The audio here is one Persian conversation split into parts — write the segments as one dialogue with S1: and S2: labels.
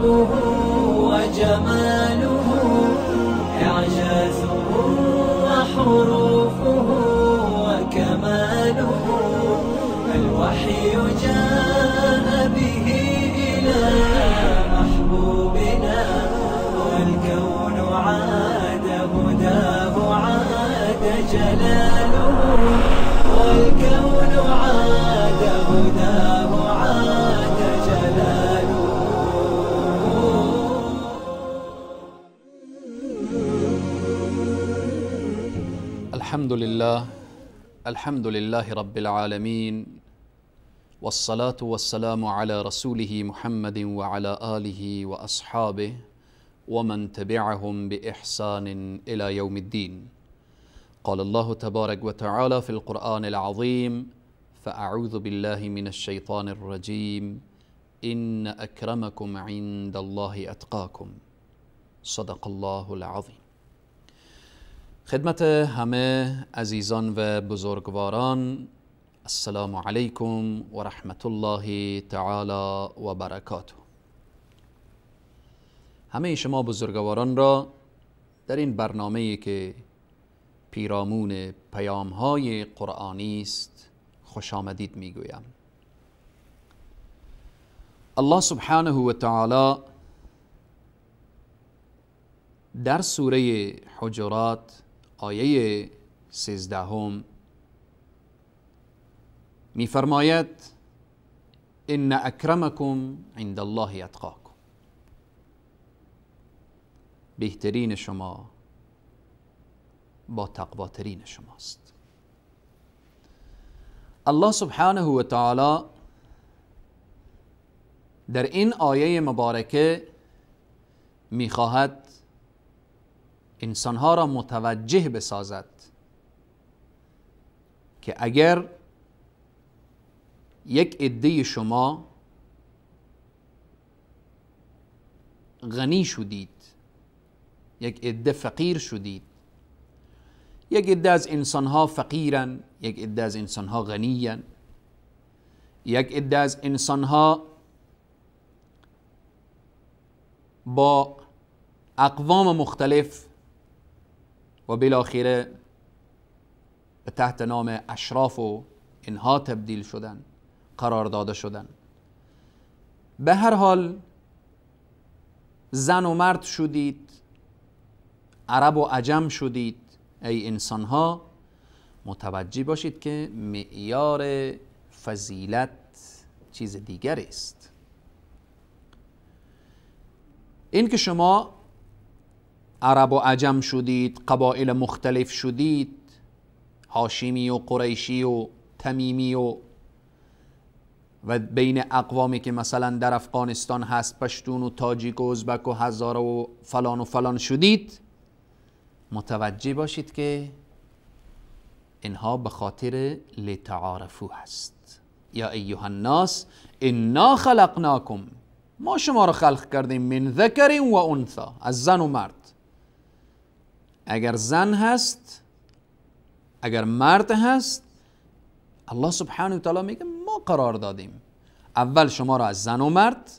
S1: قربه وجماله، إعجازه وحروفه وكماله، الوحي جاء به إلى محبوبنا، والكون عاد هداه عاد جلاله، والكون عاد هداه عاد جلاله.
S2: الحمد لله، الحمد لله رب العالمين، والصلاة والسلام على رسوله محمد وعلى آله وأصحابه ومن تبعهم بإحسان إلى يوم الدين. قال الله تبارك وتعالى في القرآن العظيم: فأعوذ بالله من الشيطان الرجيم، إن أكرمكم عند الله أتقاكم. صدق الله العظیم. خدمت همه عزیزان و بزرگواران، السلام علیکم و رحمت الله تعالی و برکاته. همه شما بزرگواران را در این برنامه‌ای که پیرامون پیام‌های قرآنی است خوش آمدید میگویم. الله سبحانه و تعالی در سوره حجرات آیه 13 می‌فرماید: ان اکرمکم عند الله اتقاکم. بهترین شما با تقواترین شماست. الله سبحانه و تعالی در این آیه مبارکه میخواهد انسانها را متوجه بسازد که اگر یک عده شما غنی شدید، یک عده فقیر شدید، یک عده از انسانها فقیرن، یک عده از انسانها غنی‌اند، یک عده از انسانها با اقوام مختلف و بالاخره به تحت نام اشراف و اینها تبدیل شدن، قرار داده شدن. به هر حال زن و مرد شدید، عرب و عجم شدید، ای انسان ها متوجه باشید که معیار فضیلت چیز دیگر است. این که شما عرب و عجم شدید، قبایل مختلف شدید، هاشمی و قریشی و تمیمی و بین اقوامی که مثلا در افغانستان هست، پشتون و تاجیک و ازبک و هزاره و فلان و فلان شدید، متوجه باشید که اینها به خاطر لتعارفو هست. یا ایها الناس انا خلقناکم، ما شما را خلق کردیم، من ذکر و انثی، از زن و مرد. اگر زن هست، اگر مرد هست، الله سبحانه و تعالی میگه ما قرار دادیم اول شما را از زن و مرد،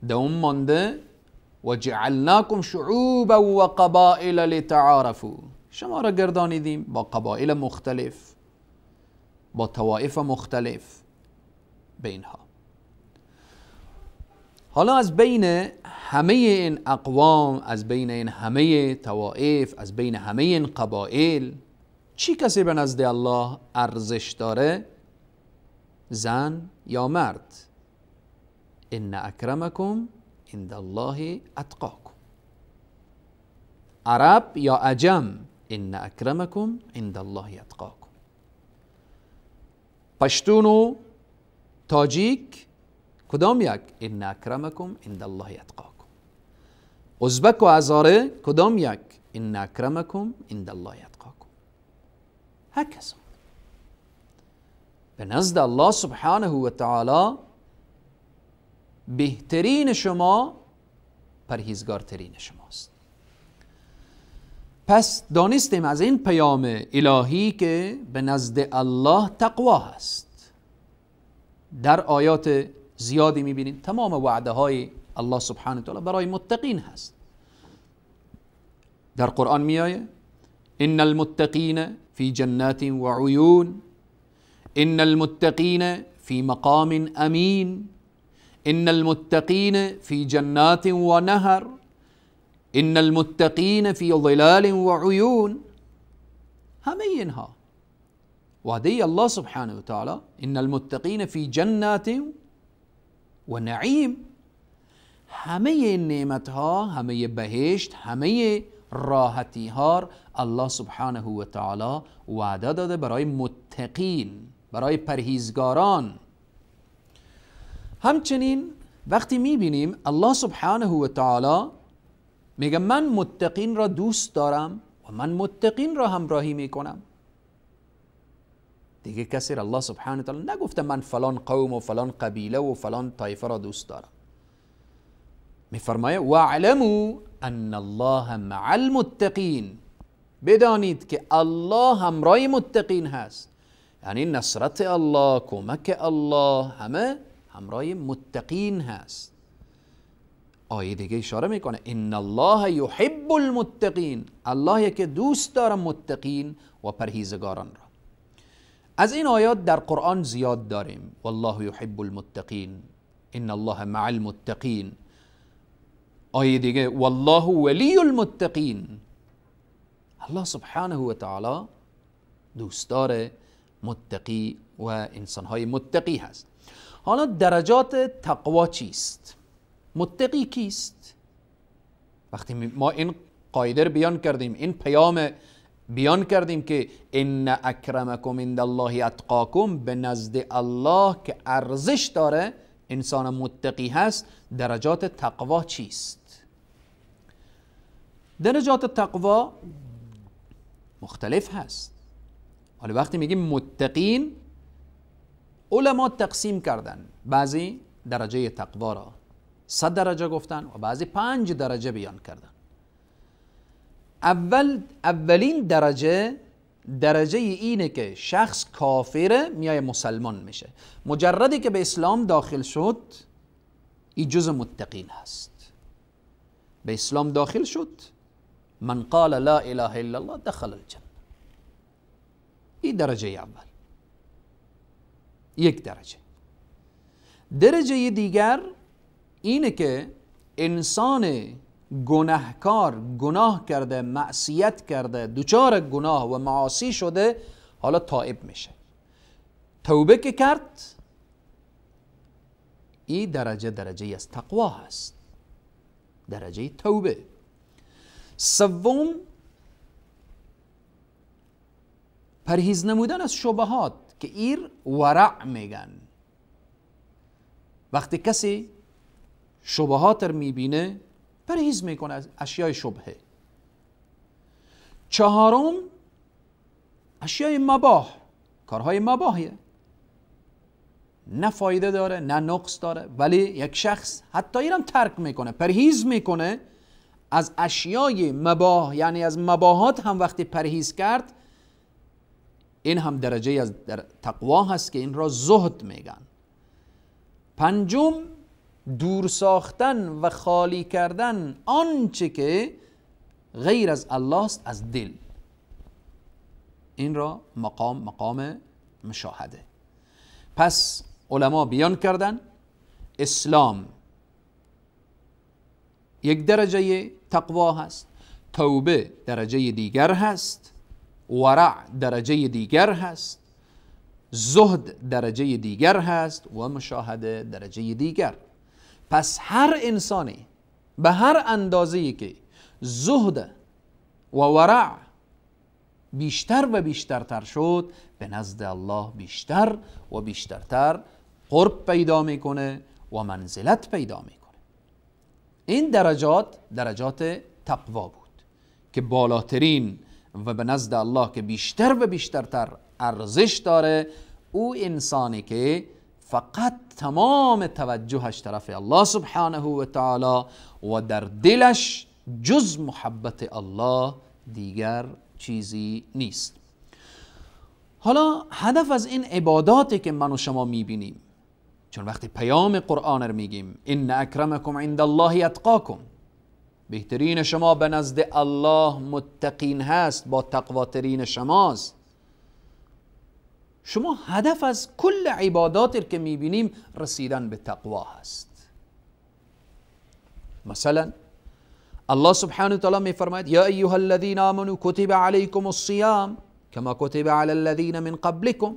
S2: دوم مانده و جعلناکم شعوبا و قبائل لتعارفوا، شما را گردانیدیم با قبایل مختلف، با طوائف مختلف به اینها. حالا از بین همه این اقوام، از بین این همه طوائف، از بین همه این قبایل، چی کسی به نزد الله ارزش داره؟ زن یا مرد؟ ان اکرمکم عند الله اتقاکم. عرب یا عجم؟ ان اکرمکم عند الله اتقاکم. پشتون و تاجیک کدام یک؟ ان اکرمکم عند الله اتقاکم. ازبک و هزاره کدام یک؟ ان اکرمکم عند الله اتقاکم. هکذا به نزد الله سبحانه و تعالی بهترین شما پرهیزگارترین شماست. پس دانستیم از این پیام الهی که به نزد الله تقوا هست. در آیات زیادی میبینیم تمام وعده های الله سبحانه وتعالی برای متقین هست. در قرآن میآید ان المتقین فی جنات و عیون، ان المتقین فی مقام امین، ان المتقین فی جنات و نهر، ان المتقین فی ظلال و عیون. همه اینها وعده الله سبحانه و تعالی، ان المتقین فی جنات و نعیم. همه این نعمت ها، همه بهشت، همه راحتی ها الله سبحانه و تعالی وعده داده برای متقین، برای پرهیزگاران. همچنین وقتی میبینیم الله سبحانه و تعالی میگه من متقین را دوست دارم و من متقین را همراهی میکنم. دیگه کسی را الله سبحانه و تعالی نگفته من فلان قوم و فلان قبیله و فلان طایفه را دوست دارم. میفرمایه واعلموا ان الله مع المتقین، بدانید که الله همراه متقین هست. یعنی نصرت الله، کمک الله، همه همراه متقین هست. آیه دیگه اشاره میکنه ان الله یحب المتقین، الله که دوست داره متقین و پرهیزگاران را. از این آیات در قرآن زیاد داریم، والله یحب المتقین، ان الله مع المتقین. آیه دیگه والله ولی المتقین، الله سبحانه و تعالی دوستدار متقی و انسانهای متقی هست. حالا درجات تقوا چیست؟ متقی کیست؟ وقتی ما این قاعده رو بیان کردیم، این پیام بیان کردیم که ان اکرمکم عند الله اتقاکم، به نزد الله که ارزش داره انسان متقی هست، درجات تقوا چیست؟ درجات تقوا مختلف هست. حالا وقتی میگیم متقین، علما تقسیم کردن، بعضی درجه تقوا را 100 درجه گفتن و بعضی 5 درجه بیان کردن. اولین درجه، درجه اینه که شخص کافره میای مسلمان میشه. مجردی که به اسلام داخل شد این جز متقین هست. به اسلام داخل شد، من قال لا اله الا الله دخل الجنه. این درجه اول، یک درجه. درجه دیگر اینه که انسان گناهکار، گناه کرده، معصیت کرده، دچار گناه و معاصی شده، حالا تائب میشه، توبه که کرد، این درجه درجه از تقوا هست، درجه توبه. سوم، پرهیز نمودن از شبهات که ایر ورع میگن. وقتی کسی شبهات رو میبینه پرهیز میکنه از اشیای شبهه. چهارم، اشیای مباح، کارهای مباحیه، نه فایده داره نه نقص داره، ولی یک شخص حتی اینم ترک میکنه، پرهیز میکنه از اشیای مباح، یعنی از مباحات هم وقتی پرهیز کرد، این هم درجه از در تقوا هست که این را زهد میگن. پنجم، دور ساختن و خالی کردن آنچه که غیر از الله است از دل، این را مقام مشاهده. پس علما بیان کردن اسلام یک درجه تقوا هست، توبه درجه دیگر هست، ورع درجه دیگر هست، زهد درجه دیگر هست و مشاهده درجه دیگر. پس هر انسانی به هر اندازه‌ای که زهد و ورع بیشتر و بیشترتر شد، به نزد الله بیشتر و بیشترتر قرب پیدا میکنه و منزلت پیدا میکنه. این درجات درجات تقوا بود که بالاترین و به نزد الله که بیشتر و بیشترتر ارزش داره، او انسانی که فقط تمام توجهش طرف الله سبحانه و تعالی و در دلش جز محبت الله دیگر چیزی نیست. حالا هدف از این عباداتی که من و شما میبینیم، چون وقتی پیام قرآن رو میگیم ان اکرمکم عند الله اتقاکم، بهترین شما به نزد الله متقین هست، با تقواترین شماست. شما هدف از کل عبادات که میبینیم رسیدن به تقوا هست. مثلا الله سبحانه و تعالی میفرماید یا ایها الذین آمنوا کتب علیکم الصیام کما کتب علی الذین من قبلکم.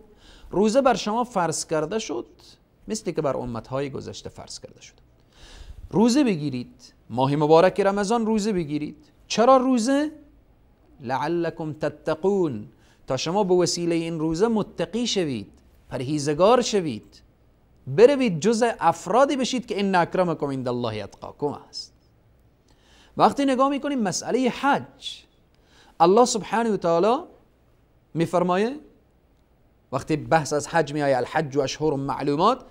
S2: روزه بر شما فرض کرده شد مثل که بر امتهای گذشته فرض کرده شد. روزه بگیرید، ماه مبارک رمضان روزه بگیرید. چرا روزه؟ لعلکم تتقون، تا شما به وسیله این روزه متقی شوید، پرهیزگار شوید، بروید جز افرادی بشید که ان اکرمکم عند الله اتقاکم است. وقتی نگاه میکنیم مسئله حج، الله سبحانه و تعالی میفرمایه وقتی بحث از حج میآید الحج و اشهر معلومات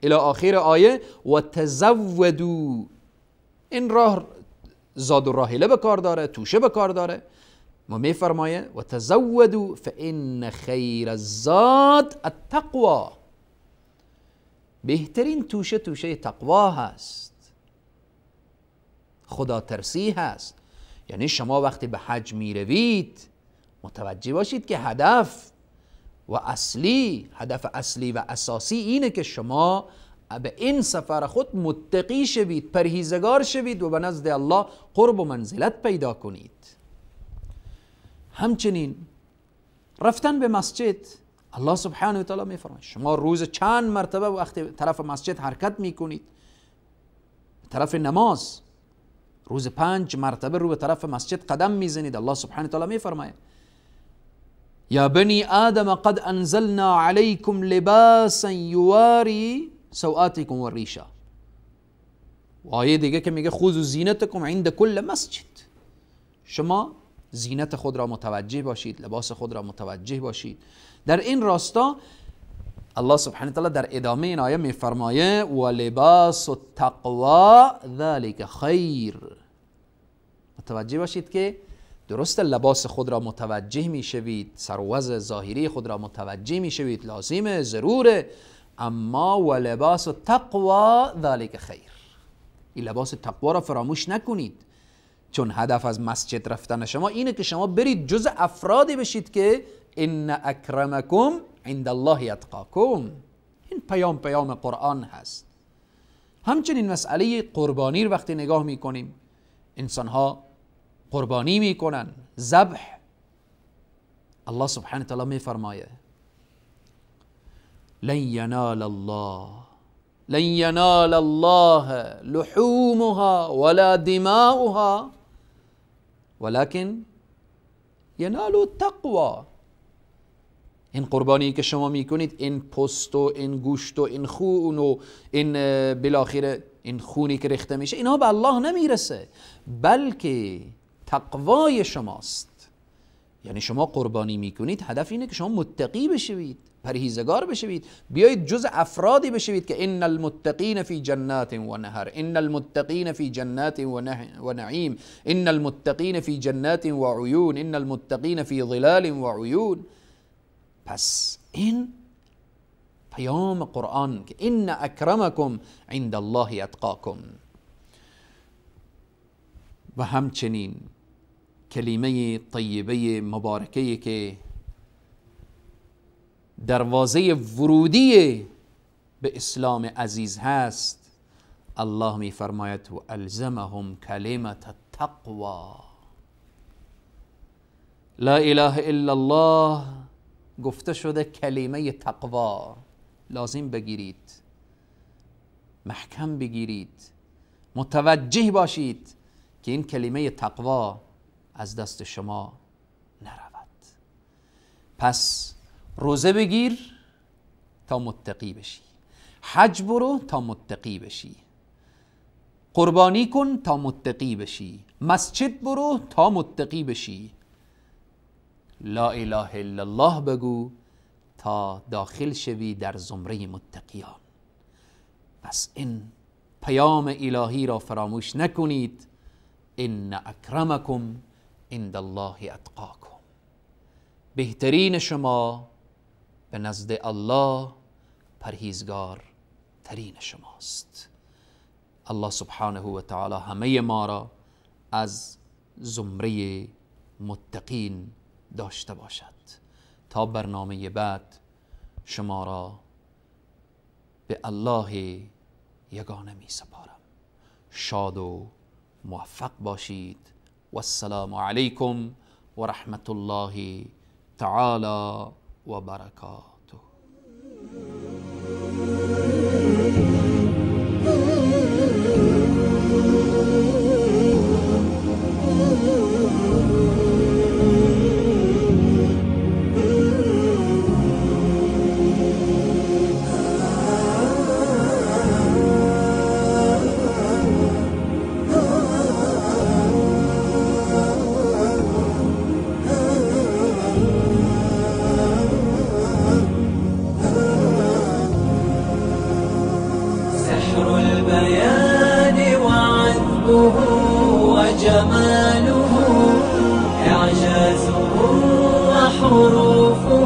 S2: الی آخر آیه و تزودوا، این راه زاد و راحله به کار داره، توشه به کار داره. ما میفرمایه و تزودوا فان خیر الزاد التقوا، بهترین توشه توشه تقوا هست، خدا ترسی هست. یعنی شما وقتی به حج میروید متوجه باشید که هدف و اصلی، هدف اصلی و اساسی اینه که شما به این سفر خود متقی شوید، پرهیزگار شوید و به نزد الله قرب و منزلت پیدا کنید. همچنین رفتن به مسجد، الله سبحانه و تعالی میفرماید شما روز چند مرتبه وقتی طرف مسجد حرکت میکنید، طرف نماز، روز 5 مرتبه رو به طرف مسجد قدم میزنید. الله سبحانه و تعالی میفرماید یا بنی آدم قد انزلنا علیکم لباسا یواری سوآتکم و ریشا. و آیه دیگه که میگه خذوا زینتکم عند کل مسجد، شما زینت خود را متوجه باشید، لباس خود را متوجه باشید. در این راستا الله سبحانه وتعالی در ادامه این آیه میفرمایه و لباس التقوا ذلک خیر. متوجه باشید که درست لباس خود را متوجه میشوید، سر و وضع ظاهری خود را متوجه میشوید، لازمه، ضروره، اما و لباس التقوا ذلک خیر، این لباس تقوا را فراموش نکنید، چون هدف از مسجد رفتن شما اینه که شما برید جز افرادی بشید که ان اکرمکم عند الله اتقاکم. این پیام پیام قرآن هست. همچنین مسئله قربانی رو وقتی نگاه میکنیم، انسانها قربانی میکنن، ذبح. الله سبحانه وتعالی میفرمایه لن ینال الله لن ینال الله لحومها ولا دماؤها ولكن ینال التقوى. این قربانی که شما میکنید، این پست و این گوشت و این خون و این بالاخره این خونی که ریخته میشه، اینها به الله نمیرسه، بلکه تقوای شماست. یعنی شما قربانی میکنید، هدف اینه که شما متقی بشوید، پرهیزگار بشوید، بیایید جز افرادی بشوید که ان المتقین فی جنات و نهر، ان المتقین فی جنات و نعیم، ان المتقین فی جنات و عیون، ان المتقین فی ظلال و عیون. پس این پیام قرآن که ان اکرمکم عند الله اتقاکم. و همچنین کلمه طیبه مبارکه که دروازه ورودی به اسلام عزیز هست، الله می فرماید و الزمهم کلمة التقوی. لا اله الا الله گفته شده کلمه تقوا، لازم بگیرید، محکم بگیرید، متوجه باشید که این کلمه تقوا از دست شما نرود. پس روزه بگیر تا متقی بشی، حج برو تا متقی بشی، قربانی کن تا متقی بشی، مسجد برو تا متقی بشی، لا اله الا الله بگو تا داخل شوی در زمره متقیان. پس این پیام الهی را فراموش نکنید، ان اکرمکم عند الله اتقاکم، بهترین شما به نزد الله پرهیزگار برترین شماست. الله سبحانه و تعالی همه ما را از زمره متقین داشته باشد. تا برنامه بعد شما را به الله یگانه می سپارم. شاد و موفق باشید. و السلام علیکم و رحمت الله تعالی و برکاته.
S1: وجماله إعجازه وحروفه.